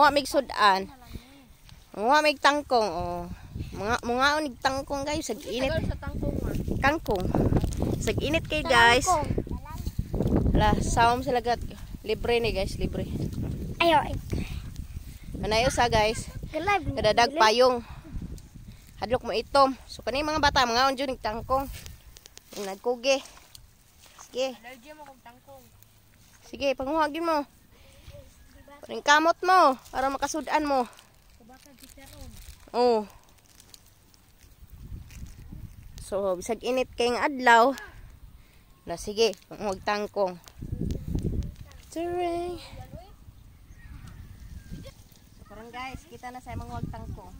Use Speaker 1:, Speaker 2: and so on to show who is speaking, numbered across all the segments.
Speaker 1: Manguha mig sudan. Manguha mig tangkong oh. Mga mga unig tangkong, guys, sag init.
Speaker 2: Sa tangkong ah.
Speaker 1: Kangkong. Sag init kay, guys. Hala, sawom sila gat. Libre ni, guys, libre.
Speaker 3: Ayo, ay.
Speaker 1: Manayo sa, guys.
Speaker 3: Galay.
Speaker 1: Kadadag payong. Hadlok mo itom. So kani mga bata mga unjo nig tangkong. Yung nagkugi. Sige.
Speaker 2: Allergy mo kog tangkong.
Speaker 1: Sige, panguhagin mo. Paring kamot mo para makasudan mo. Oh. So, bisag init kay nga adlaw. Na sige, panguhag tangkong. Turing. So, karon guys, kita na sa manguhag tangkong.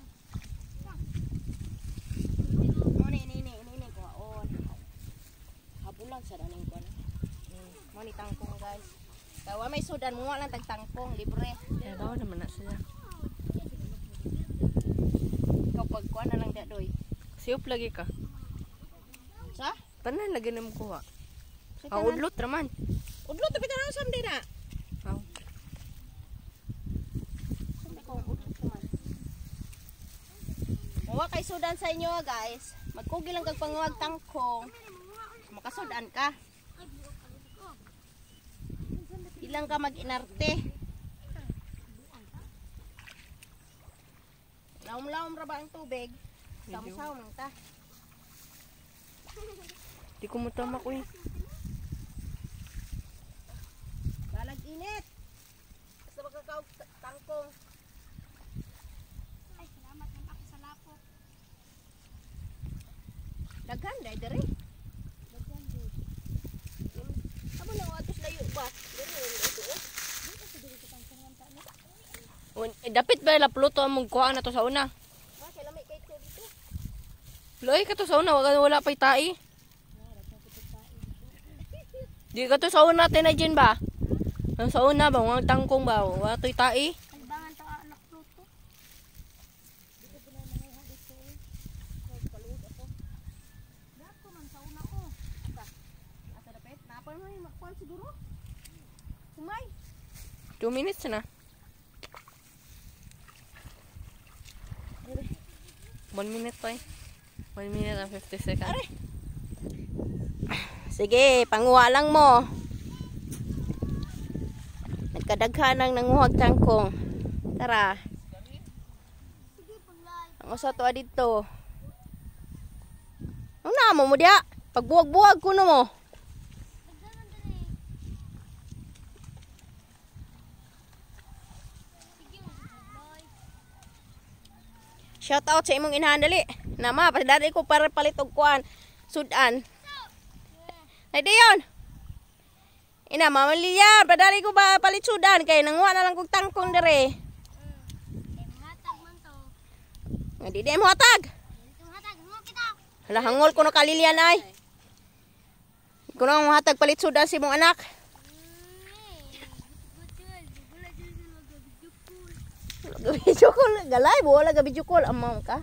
Speaker 1: Mo ni ini ini ini ini kuhaon. Habulan sa daning kuan. Mo ni tangkong, guys. Tawa may sudan mo lang tag tangkong libre.
Speaker 2: Daw naman na sila.
Speaker 1: Ikaw pagkuan na lang dadoy.
Speaker 2: Siyop lagi ka.
Speaker 1: Sa?
Speaker 2: Tanan lagi na mo kuha.
Speaker 1: Sa
Speaker 2: Ang
Speaker 1: tanan?
Speaker 2: udlot raman.
Speaker 1: Udlot tapi tanan sam din na.
Speaker 2: Aw.
Speaker 1: Sumbi ko udlot naman. Muwa kay sudan sa inyo ah, guys. Magkugi lang kag panguwag tangkong. Makasudan ka. Ilang ka mag-inarte. Laom-laom ra ba ang tubig? Samsaw man ta.
Speaker 2: Di ko mo tama ko eh.
Speaker 1: Balag init. Basta makakaog tangkong.
Speaker 3: Ay, salamat man ako sa lapok.
Speaker 1: Daghan dai diri. Amo na atos layo ba? Diri dito oh.
Speaker 2: Eh, dapit ba la pluto among kuha na to sa una?
Speaker 1: Ma kay lami kay to dito.
Speaker 2: Loy ka to sa una, wala wala pa'y tai. Di ka to sa una tinajin ba? Ang sa una ba, mga tangkong ba, wala to'y tai.
Speaker 3: Kalibangan to anak pluto.
Speaker 1: Dato man sa una oh. Asa? Asa dapit? Napa man makuan siguro. Sumay.
Speaker 2: 2 minutes na. 1 minute pa eh. 1 minute and 50 seconds.
Speaker 1: Sige, panguha lang mo. Nagkadaghan ang nanguhag tangkong. Tara. Ang usa to dito. Ang namo mo diha? Pagbuwag-buwag kuno mo. Shout out sa imong inahan dali. Nama, pasidari ko para palit og kuan. Sudan. Ay diyon. Ina, Mama Lilia, padali ko ba palit sudan kay nanguha na lang kog tangkong dere.
Speaker 3: Eh, hatag man to.
Speaker 1: Nga di di mo hatag.
Speaker 3: Dito hatag mo kita.
Speaker 1: Hala hangol ko no kalilian ay. Ko na hatag palit sudan si imong anak. Video call, galay wala ga video call amam ka.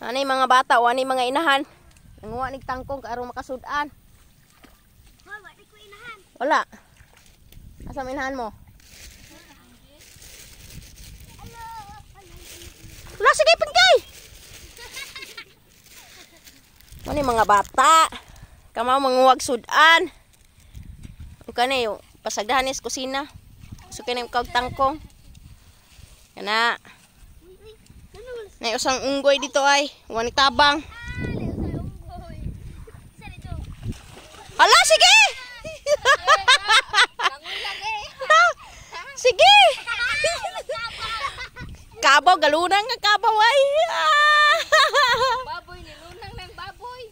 Speaker 1: Ani mga bata, o ani mga inahan. Nanguha nig tangkong karon makasudan. Wala. Asa may inahan mo? Wala, sige, pingkay! Ano yung mga bata? Kamaw manguwag sudan. Ang kani, pasagdahan is kusina. So kani kag tangkong. Kana. Nay usang unggoy dito ay. Wani tabang. Hala, sige! Sige! Kabaw, galunang nga kabaw ay.
Speaker 2: Baboy, nilunang ng baboy.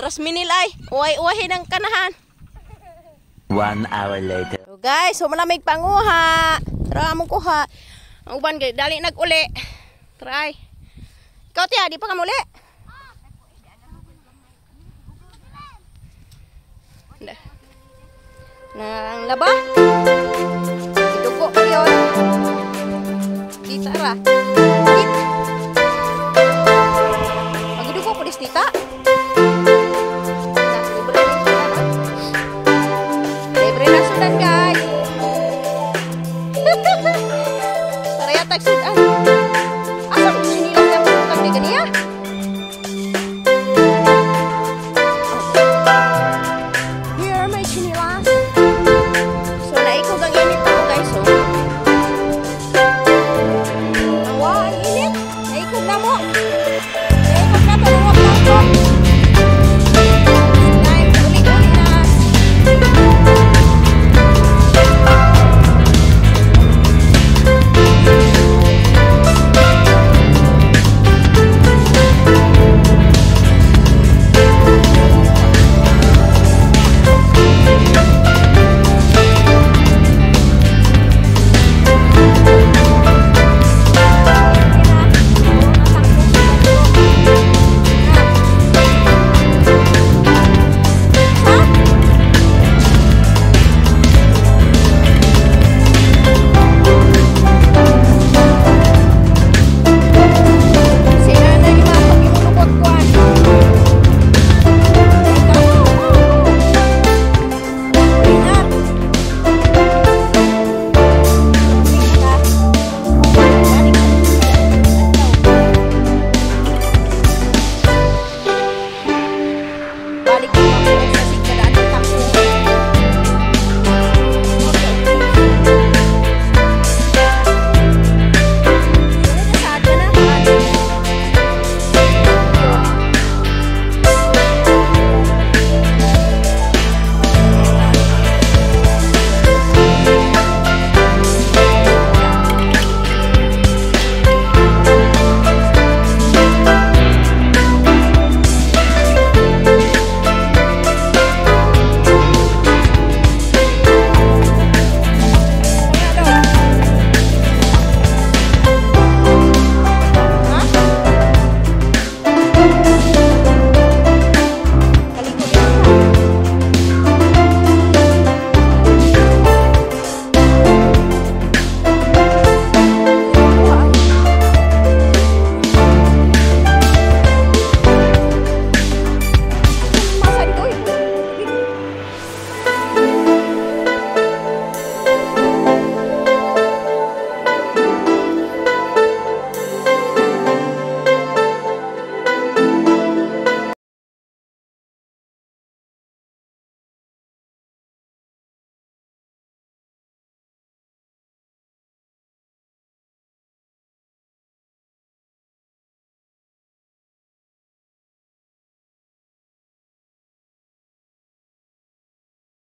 Speaker 1: Tras minil ay. Uway-uwahin ang kanahan.
Speaker 4: 1 hour later.
Speaker 1: So guys, so malamig panguha. Tara among kuha. Ang uban kay dali nag-uli. Try. Ikaw tiya, di pa ka muli. Nang laba. Idugo pa yun. Kita ra. Kita. Tita.